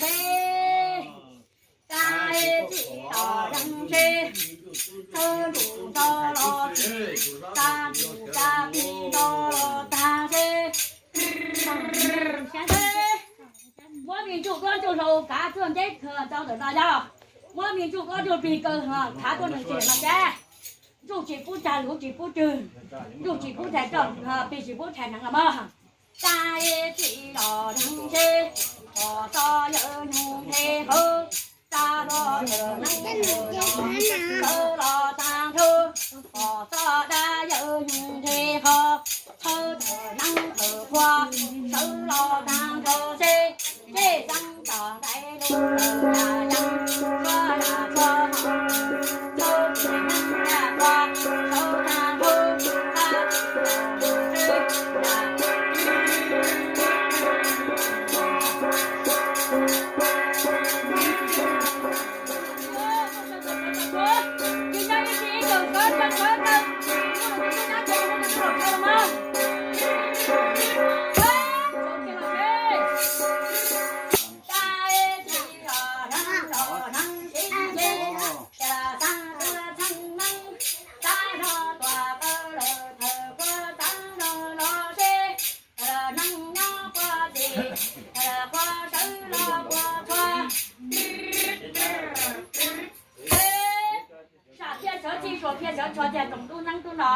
He, tag tsis los zeeg tse, thawj ntuj tso los tsis, tag ntuj tag pis tso los tag tse. Muab me ntsuj duab ntsuj hlauv kav tuaj nteb kawg rau ntawm no yog. Muab me ntsuj duab ntsuj plig kaw kav tuaj ntawm no sab. Ntsuj tsis pub tag luv tsis pub twg, ntsuj tsis pub tag roj plig tsis pub tag hneev los mog. Tag tsis los zeeg tse, pom txoj yawg nyuj nthe hawv, tag los yawg neeb sawv los tag nrho, pom txoj dab yawg nyuj nthe ho, thawj thawj neeb thawj qhua sawv los tag nrho tse, tse xeeb tom ntaiv lub lawm yam yeeb, txhua yam txhua ho, thawj txhua neeb yam qhua sawv tag nrho, tag tsis los zeeg tse. Sam phiaj sawv txij, suas phiaj sawv tshua tiag, tsoom tub neeb tub no.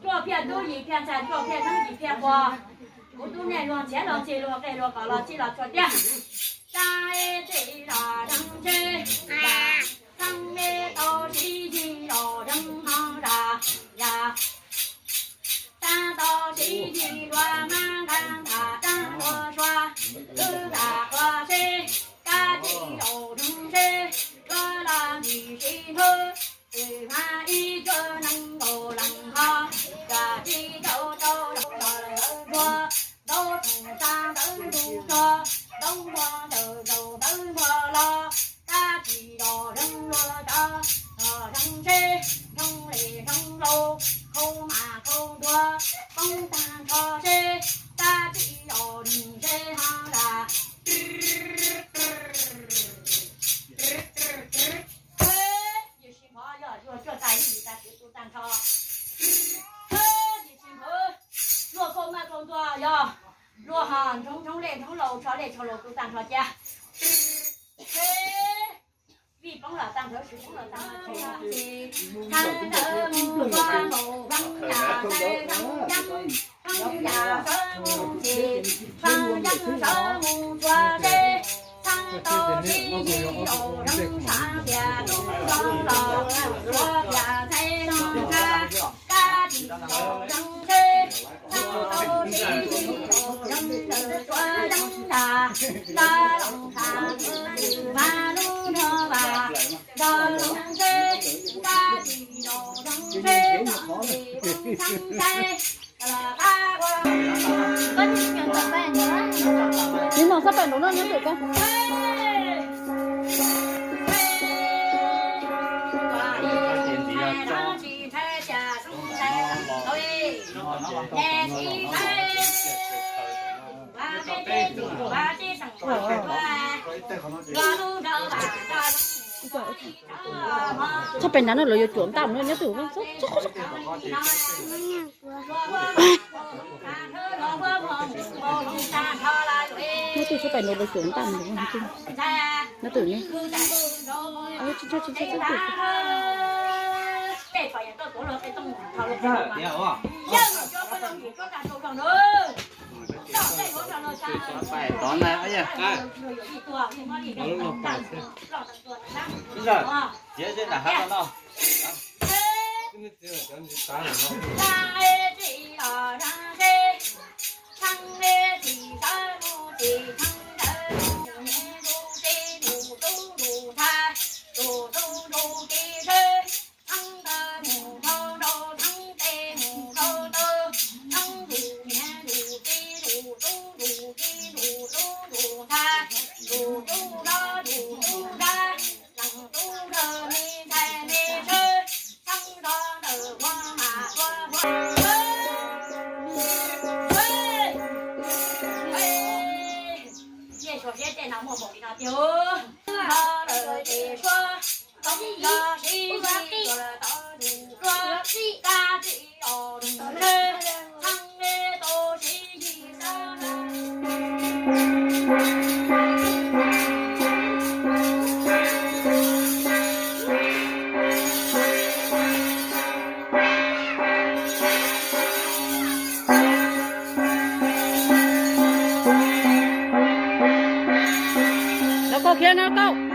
Cuaj phiaj tub, yim phiaj ntxhais, cuaj phiaj neeb, yim phiaj npua. Kuv tub niaj luag ntxhiab luag ntxhi, luag qe luag qos los txij los tshua tiag. Tag tsis los zeeg tse, txheeb me tau sib yig los zeeg ho zam yam. Tag tau sib yig dua mab nqa ntham tag dua sua, wb nqa qhua seb, kab tsis los zeeg seb, dua los ntsis sib nthwb, tsis hmab ib cuab nees nkaum leej ho, kab tsis tau tau los lawm ntsuag, ntaub tug tsa ntawv ntug nrog, ntaub npog ntawm zaus ntawv npog los, kab tsis los zeeg luag cov, los zeeg seb, nroo li nroo laus, khau mas khau ntuag, poob tag nrho seb, kab tsis los zeeg seb ho lam. Yawm Sib Phov yog luag cuaj tag yim tag kwv tu tag nrho. Yawm Sib Phov luag khau mas khau ntuag yog luag ho nroo nroo li nroo laus, tsho li tsho laus tu tag nrho cia. Vij poob los tag nrho, Sib poob los tag nrho, tshee tshee ntawd mus ua nkaus, Veeb yam sawv mus yeeb, Veeb yam sawv mus txhis, Veeb yeeb sawv mus txhua tse, txhab tau sib yig los zeeg sab tias tub no los, ua tias txhais no nkag, kab tsis los zeeg tse, txhab tau sib yig los zeeg ntawm tuav yeeb yam, nta loos tham tus mas lub nrog vas, nta loos tse, kab tsis los zeeg tse, tom tes tus txhab ntais. Nim no sab pem nraud no nyob twm ko. Sab pem nraud no lawv yuav cuam ntaj mus nyob twm. Neb twb tsis pais nrog lawv cuab ntaj mus neb twb ne. Tus Los koj khiav no koj.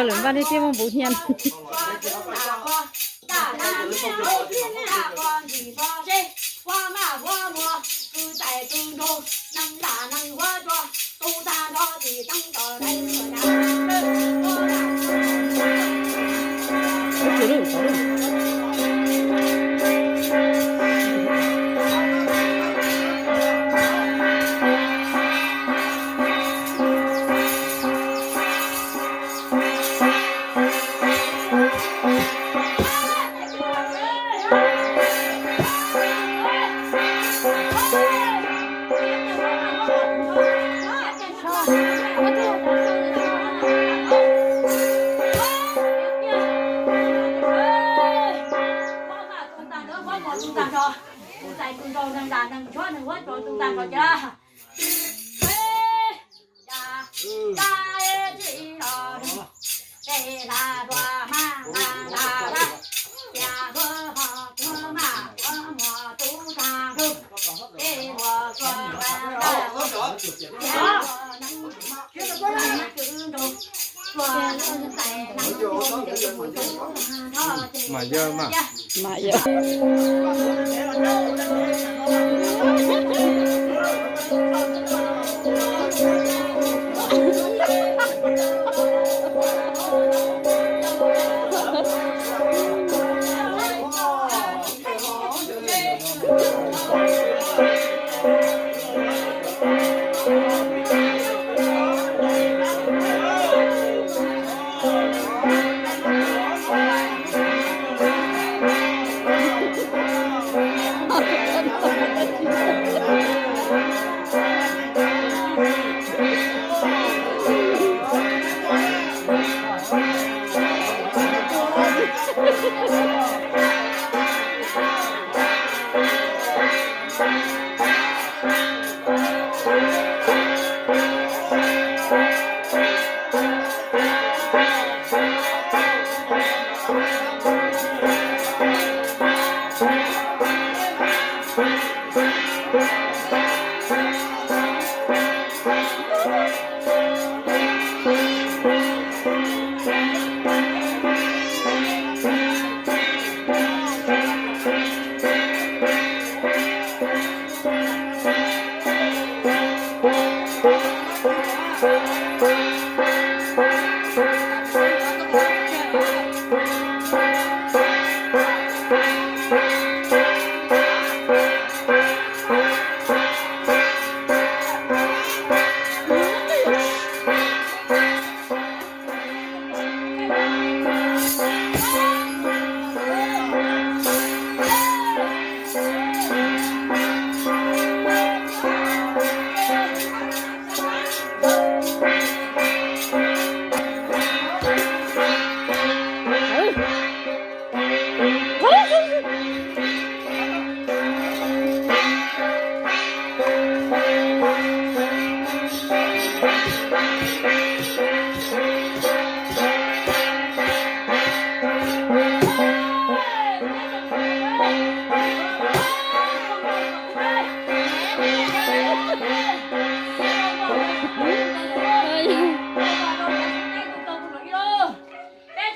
Lawv npaj nej tiaj muaj npuv hnia. Mas yog mas. Mas yog. Peb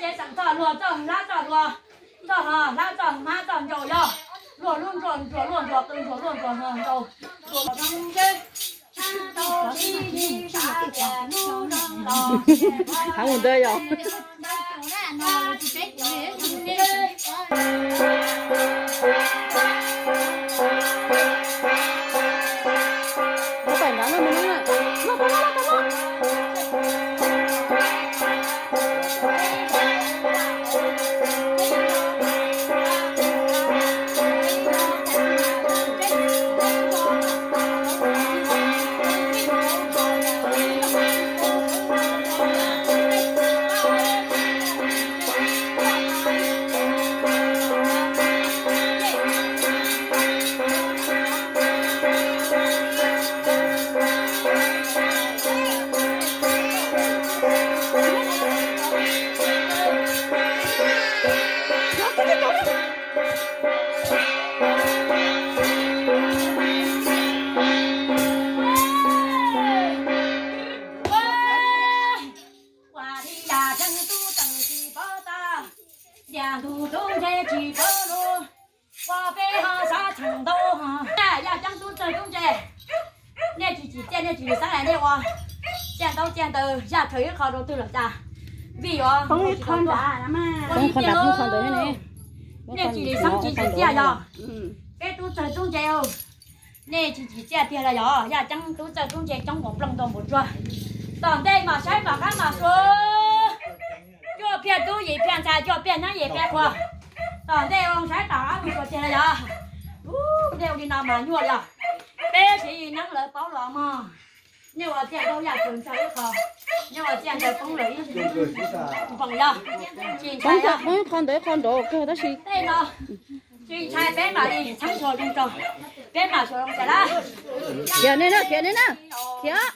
tsev xeem txoj luag txoj hlab txoj luag, txoj ho hlab txoj hmab txoj ntsaum yog luag lub ntsuag ntsuag luag ntsuag qw ntsuag luag ntsuag ho ntau. Hav mus ntawd yog. Ua li yam tseeb tub tseem tsis paub tag, tiam ntug tub ntse tsis paub lus, ua peb ho xav tseem ntau ho. Yaj ceeb tub txawg tub ntse, nej tsis tsim txiaj nej tsis xeeb es nej ua txiaj ntaub txiaj ntawv yaj khaws ib qho rau twg los cas, vim yuav poob ib qho ntawd, nej tsis xeeb tsis tsim txiaj yog peb tub txawg tub ntse. Nej tsis tsim txiaj tiag los yog yaj ceeb tub txawg tub ntse coob npaum nplooj ntoo npaum tsuag. Tom ntej mam saib tom qab mam suav, cuaj phiaj tub yim phiaj ntxhais cuaj phiaj nyab yim phiaj qhua. Tom ntej ua saib tom qab mus suav tiag los yog. Ub, nej ua li no mas nyuaj li os. Peb siv neeb lawv paub los mog. Nej ua txiaj ntaub yaj khaws ntxhov ib qho, nej ua txiaj ntawv poob lawm ib npoos yog. Tsis ntshai, poob qho ntawd qho nraud kawg tab sis tej no tsis ntshai, peb mam li txheeb xyuas zoo tso, peb mam xyuas zoo tso na. Khiav nej na, khiav nej na, khiav.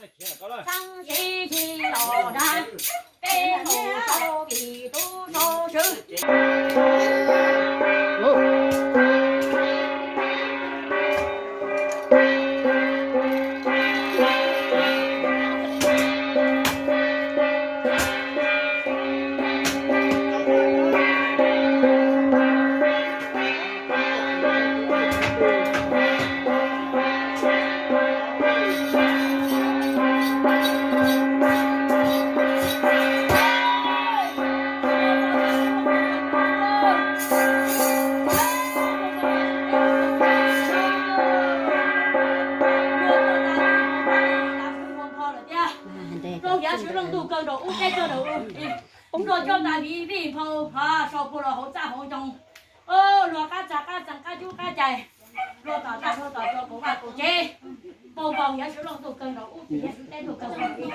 Zoo siab sawv looj ntuj kawg nraum ub peb kawg nraum ub. Luag coj tas viv vij nphau, sau puag los hauv txaj hauv ncoo. Luag qab txag qab txees qab cub qab cais, luag tom tag luag tom tsuas kaum vaj kaum tsev. Npau npau hiav sawv looj ntuj kawg nraum ub, hiav sawv teb ntuj kawg nraum ub.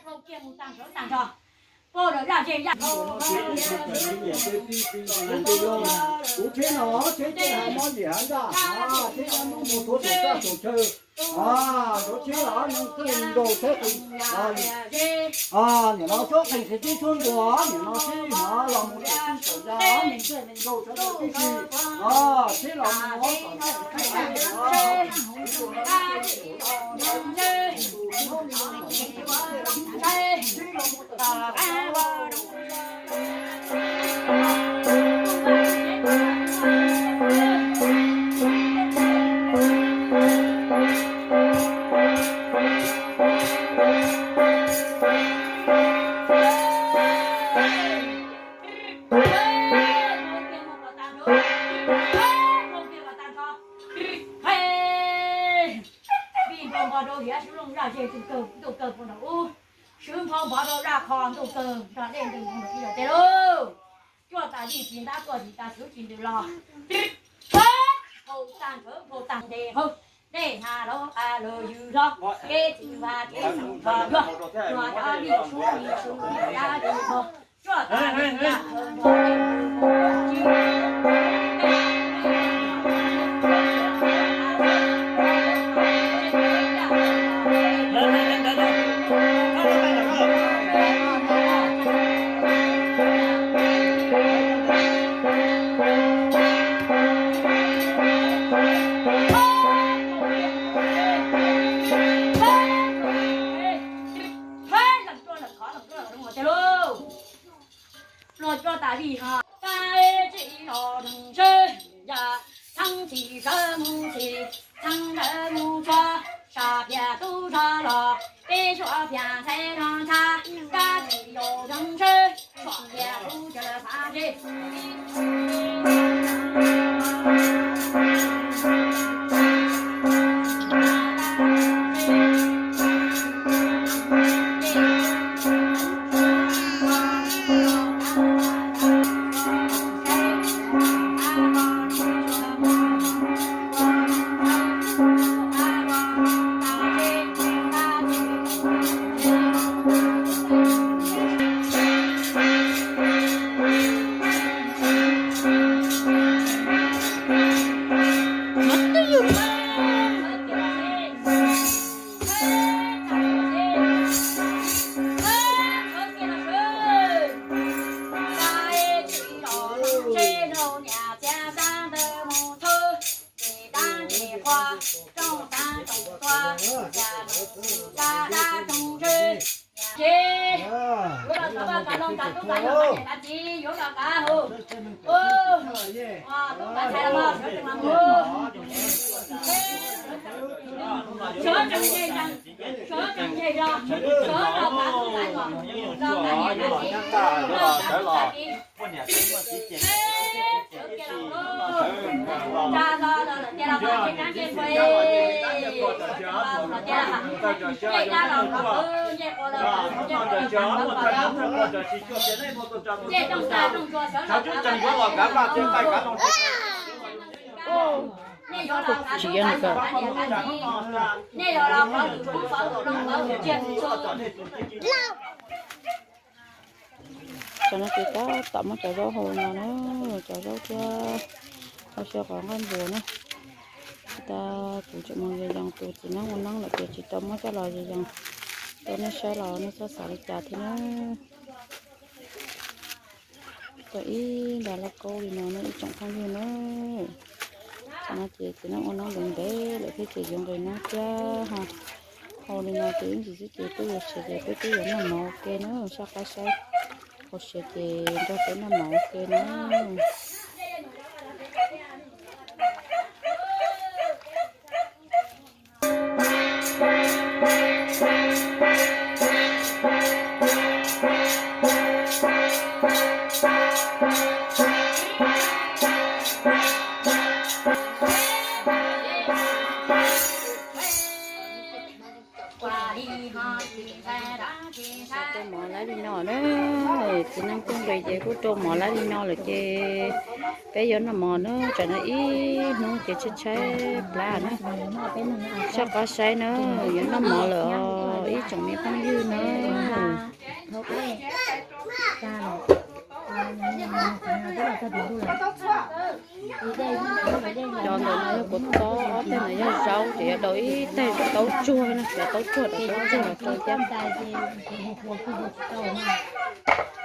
Dhau kiag mus tag nrho tag nrho, pab lawm zaj zej zaj. Kuv tsheb no tsheb tej hav mob yim hav ntaj, tsheb kab mob mus tuav saum txaj saum chaw. Cov tsheb los neeg txawj neeg nkaus tsheb qees, nim no tsheb qees tsheb tib tsheb ntuag, nim no tsheb hnav los mus tawm txij tawm ntsa neeg txawj neeg nkaus sawv daws tib si. Vij npau npov rau hiav sub looj zaj zeg ntuj kawg, ntuj kawg puag nraum ub, swb npau npov rau zaj qho ntuj kawg nrog dej ntws npau nraum ib yam tiag lauj. Cuaj tas vij tsis ntab tuaj tsis tas swv tsis ntws los, npau tag nkawd npau tag ntes hauv dej hnav lauj a lawv ywg hlob kev txwv vaj kev txwv kho yuag, yuag cov vij sub vij sub vij dab vij npau. Luag coj tas vij ho, tab tsis los rau seb yam, txheeb tsis sawv mus tsis, txheeb sawv mus tsuag, sab phiaj tub zog los, peb suav phiaj ntxhais zog ntxhab, tab tsis los rau seb, suav phiaj tub cov lawv xav seb. Ces yuav los txog vaj kav loog kav tub kav nyuam kav niam kav txiv yuav los kav hu. Tub kav ntxhais los sawv tsees los mus. Sawv tsees zej zog, sawv tsees zej zog, sawv los kav tub kav nyuam, los kav niam kav txiv, los kav tub kav txiv. Tsis yog no ko. Tam no ces tab tom muab cov zaub hau no na, cov zaub thiab hau xyaw qhov nqaij npua na. Tab tus tseem mus yos yoos, tus txiv neeb ua neeb lawm ces tsis tau muab coj los yos yoos rau nej saib los nej txhob xav li cas thiab na. Tau ib ntas lauj kaub li no ne ib tsoom phooj ywg na. Tam no ces txiv neeb ua neeb ntev ntev lawm thiab ces yuav nqis neeb thiab ho hau li no ces ib ntsis xwb ces twb yuav siav ces peb twb yuav noj mov ua ke na, soj qab saib. Hau siav ces nrog peb noj mov ua ke na. Rau mov lawm li no na, txiv neeb kuj nqis ces kuj rau mov lawm li no lawm ces peb yuav noj mov na, tsam no ib hnub ces tshaib tshaib plab na. Soj qab saib na, yuav noj mov lawm os ib tsoom me phooj ywg na. Cov ntawm no yog kuv tob, ob teg no yog zaub, ces yuav daus ib teg taub tsuag na, cov taub tsuag, cov taub tsuag los rau thiab.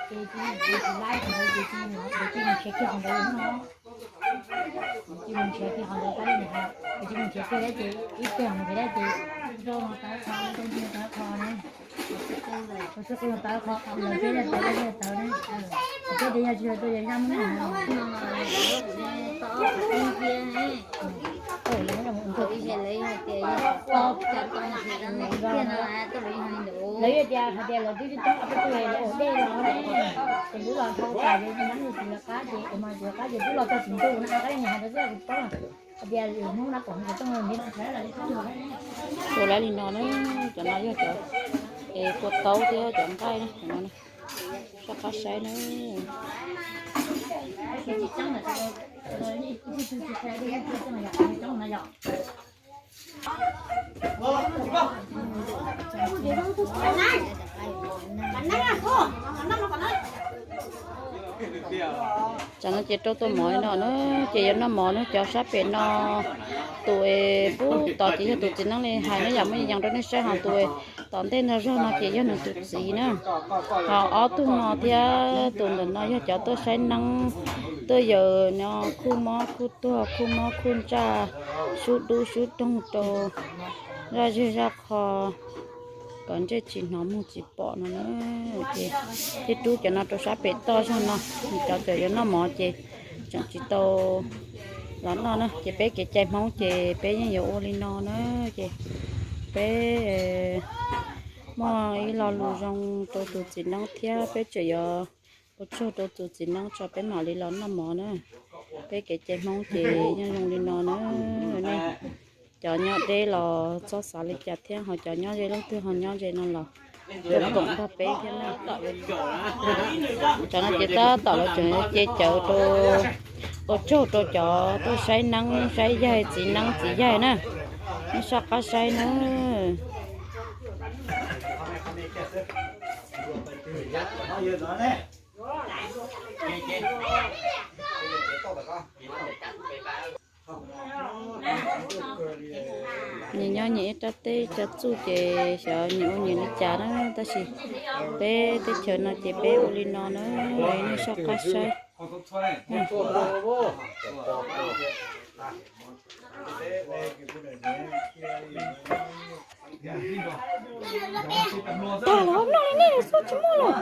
Ces tsis laib qhov ntawd ces tsis mus nrhiav kiag qhov ntawd no. Tsis mus nrhiav kiag qhov ntawd, tab li mus qhov, tsis mus nrhiav kiag ces ib teg mus nrhiav dab ces rau tawv qho, rau tawv qho na. Rau tawv qho, los teb tawv tawv na. Teb tias yog tsis yog tuaj yog zaj muab no. Lawv yog tias hais tias lawv twb tsis tau ob peb tug lawv ua dej los ne, ces lub los dhau tas ces nab tsis lawv qab ces mas tsis lawv qab ces twb los txog tsis ntuj na, qab li hais rau xwb kuv paub hais tias Hmoob na pom kuv tooj li no. Ua lawv li no na, cov no yog cov es kua taub thiab cov nqaij na, cov no na, soj qab saib na. Tsam no ces rau tuaj mov li no na, ces yuav noj mov na, cov sab pem no tus es pub tod ces yog tus txiv neeb li hais na, yam muaj yees rau nej saib, ho tus tom ntej no zog no ces yog nws tus txiv na. Ho ob tug no thiab tus ntawm no yog cov tuaj saib neeb, tuaj yaws no khuj mob khuj tuag khuj mob khuj ntsaj, sub dub sub doog rau zaj zej zaj qho kom ntsej tsis hnov muag tsis pom no na. Ces thiaj rub cov no rau sab pem toj zog no, cov txawm yuav noj mov ces tseem tsis tau los noj na. Ces peb kev cai Hmoob ces peb yeej yuav ua li no na. Ces peb muaj ib lo lus zoo rau tus txiv neeb thiab peb tseem yuav ua tsaug rau tus txiv neeb tso peb mam li los noj mov na. Peb kev cai Hmoob ces yeej zoo li no na. Nej cov nyob deb los txhob xav li cas thiab, ho cov nyob ze leej twg ho nyob ze no los ua koom nrog peb thiab na. Cov no ces tab tom lawv tseem ce cawv rau, ua tsaug rau cov tuaj saib neeb saib yaig, txiv neeb txiv yaig na. Nej soj qab saib na. Nyias nyob nyias ib rab teb rab txuj ces xyov nyias ua nyias li cas na, tab sis peb teb chaws no ces peb ua li no na, nej soj qab saib. Tag los noj li nej xwb tsis muaj lawm.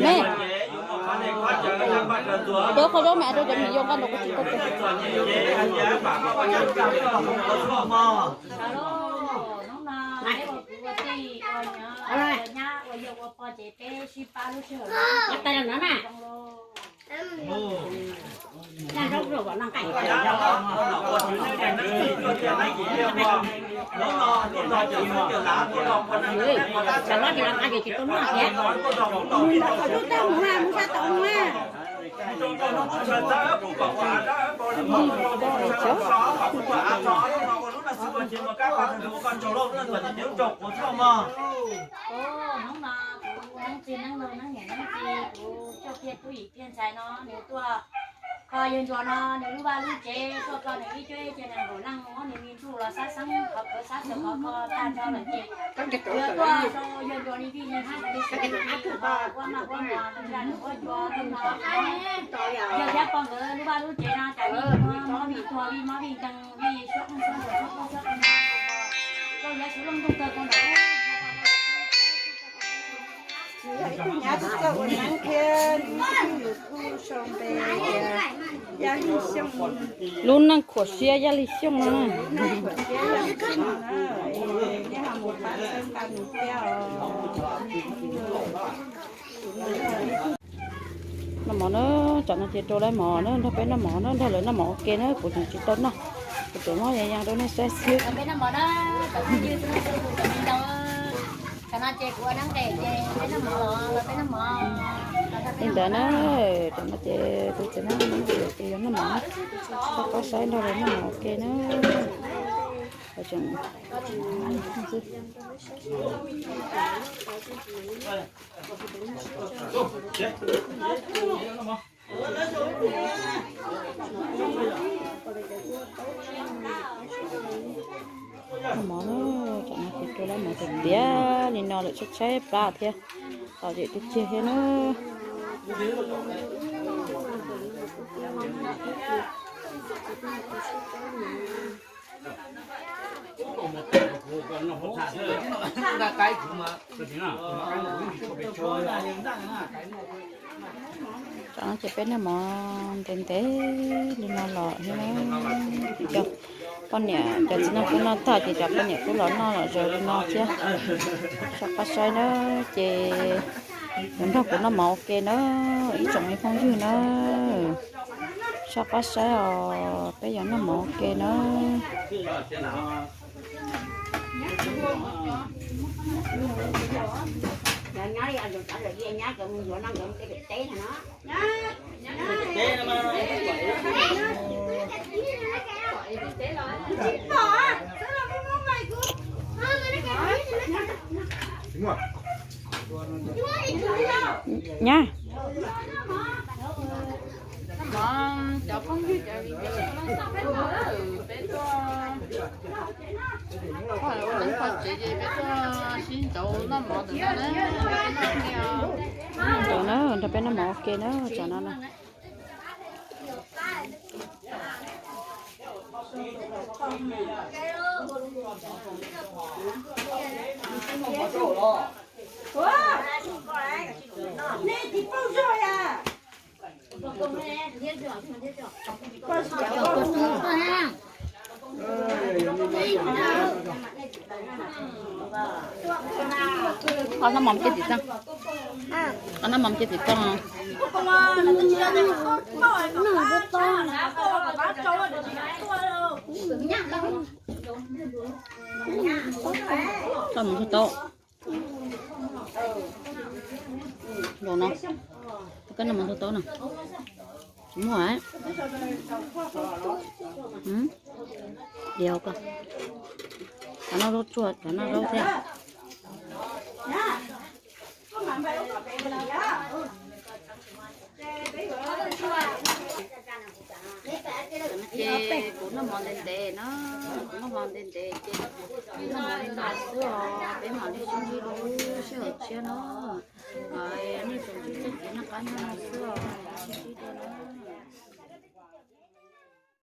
Me, cov qhov zaub me rau cov me yuav nqa nrog kuv tsis tau. Hnub no kuv Neeb Txiv Neeb Laug Neeb Niam Neeb Txiv, kuv coj kiag tub yim thiab ntxhais no nws tuaj kho yawg ntsuag no nws lub vaj lub tsev, tuaj kho nws ib cuab ib ce nees nkaum leej, muab nws li ntuj los sab xeeb qhov khawv sab xeeb qhov kho tag nrho lawm ces yuav tuaj rau yawg ntsuag li vij li hab li xwb, ua maj ua mos nrog nws ua cua hnub no. Yawg thiab pog nkawd lub vaj lub tsev no cas vij mob vij tuag vij mob vij nkeeg vij suab qeej suab ntuag suab qeej suab qeej ntuag, koj yuav suav looj ntuj kawg koj ntawd. Tsis yog ib tug nyab tub txawj ua neeb thiab, nws ib tug yus tub sau npe tias Yaj Lig Xyooj. Lub neej khuam siab Yaj Lig Xyooj no. Lub neej khuam siab Yaj Lig Xyooj no, nej ho mus pab txhawb nqa nws thiab os. Noj mov na, tsam no ces rau lawv mov na, nrog peb noj mov na, nrog lawv noj mov ua ke na, kuv tseem tsis tau noj, kuv tsuas muab yas yas rau nej saib xwb. Li ntawd na, tsam no ces tus txiv neeb no ces yuav noj mov, soj qab saib nrog lawv noj mov ua ke na. Lawv mus tiav tiav li no lawm tshaib tshaib plab thiab, tom zem tiag tiag thiab na. Tam no ces peb noj mov ntev ntev li no los thiab na. Cov poj niam, cov txiv neej pub noj tag ces cov poj niam pub los noj los zaws li no thiab. Soj qab saib na, ces yuav nrog kuv noj mov ua ke na, ib tsoom me phooj ywg na. Soj qab saib os, peb yuav noj mov ua ke na. Nyab. Cov phooj ywg cov viv ncaus, peb tuaj, peb tuaj ua neeb pov tsev ces peb tuaj sib ntaus noj mov ntawm no na. Ntaus na, nrog peb noj mov ua ke na, tsam no na. Koj noj mov cia tim toj. Koj noj mov cia tim toj. Koj mus ntxuag taub. Los no, koj noj mov ntxuag taub no. Tsis muaj. Diav koj. Cov noj zaub tsuag, cov noj zaub thiab. Ces kuv noj mov ntev ntev na, kuv noj mov ntev ntev ces noj mov li no xwb os, peb mam li sib ntsib lub sij hawm tshiab na. Nej tsoom tswv txoj kev noj qab nyob no xwb os, sib ntsib dua na.